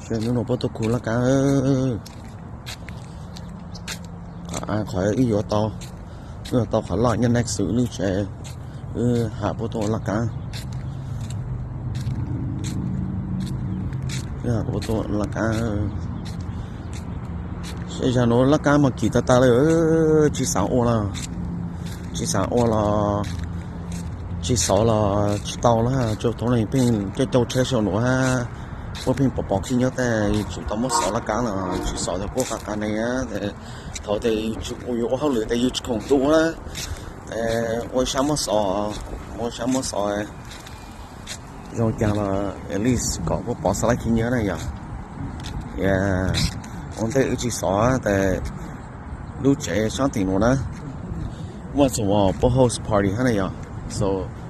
Hnub no puab tuaj khu laj kaab. Qhov av qhov wb yuav tau, wb yuav tau qhov loj nyob next to lub tsev, wb ham puab tuaj ua laj kaab. Wb ham puab tuaj ua laj kaab. Seb zaum nuav laj kaab mas kim tag tag li, tsis xav ua los, tsis xav ua los, tsis xov los tsis tau lawm. Thaum no pheej coj caug tsheb saum nuav hab, puab pheej pov pov khib nyob tas yus tsis tau muab xov laj kaab los tsis xov tas puab qas qas neeg. Thaum tas yus tsis, yus ua hauj lwm tas yus tsis khoom tu na, ua sab muab xov, ua sab muab xov zoo caag los at least kom puab pov xov laj khib nyob na yom. Ua ntej wb tsis xov tas lub tsev sab tim nuav na, muaj txug puab host party hab na yom. So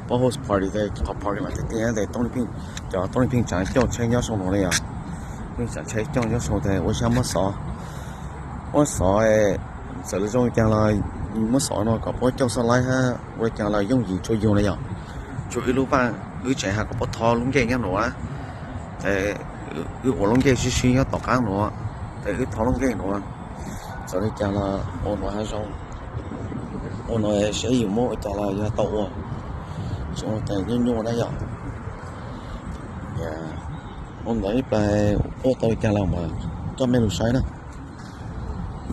puab host party tas qhov party mas tiag tiag tas Toob Leej Pheej, cov Toob Leej Pheej tsaav caug tsheb nyob saum nuav na yom. Pheej tsaav tsheb caug nyob saum tas ua sab muab xov, muab xov, txawm zoo caag los muab xov no kom puab caug xov laib hab ua caag los yooj yim tshua yug na yom. Tsuas wb lub vaaj, wb tseem has kom puab tho lub ncej nyob nuav, tas wb ua lub ncej sib sib nyob tom qaab nuav, tas wb tho lub ncej nuav. Txawm li cas los ua nuav hab zoo, ua nuav seb yus muab ua cas los yog tau ua, tsis ua tas nyuaj nyuaj na yom. Ua ntawd ib plag ua tau li cas los mas coj mej lug saib na.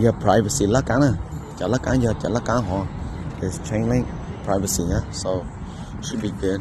Yog privacy laj kaab na, cov laj kaab yog cov laj kaab hov, chain link, privacy na, so should be good.